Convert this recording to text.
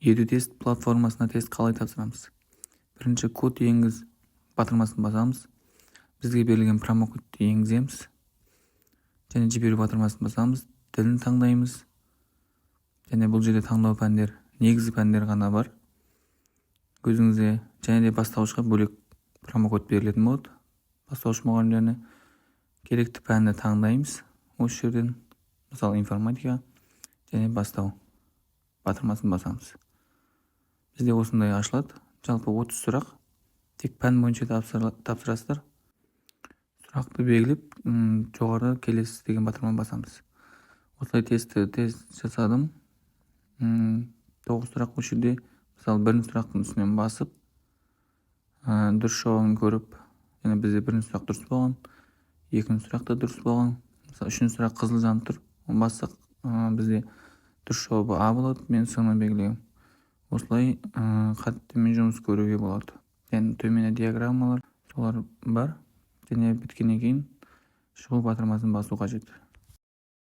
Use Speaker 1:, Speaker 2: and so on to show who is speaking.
Speaker 1: Едутест платформасына тест қалай тапсырамыз? Бірінші «Код енгіз» батырмасын басамыз. Бізге берілген промокодты енгіземіз және «Жіберу» батырмасын басамыз. Тілін таңдаймыз және бұл жерде таңдау пәндер, негізгі пәндер ғана бар өзіңізде. Және де бастауышқа бөлек промокод берілетін болады. Бастауыш мұғалімдеріне керекті пәнді таңдаймыз осы жерден, мысалы, информатика, және «Бастау» батырмасын басамыз. Бізде осындай ашылады. Жалпы 30 сұрақ, тек пән бойынша тапсырасыздар. Сұрақты белгілеп, жоғарыда «Келесі» деген батырманы басамыз. Осылай тестті тез жасадым. Тоғыз сұрақ. Осы жерде, мысалы, бірінші сұрақтың үстінен басып, дұрыс жауабын көріп, және бізде бірінші сұрақ дұрыс болған, екінші сұрақ та дұрыс болған. Мысалы, үшінші сұрақ қызыл жанып тұр, оны бассақ, бізде дұрыс жауабы А болады, мен С ны белгілегенмін. Осылай қателермен жұмыс көруге болады. Және төменде диаграммалар, солар бар. Және біткеннен кейін «Шығу» батырмасын басу қажет.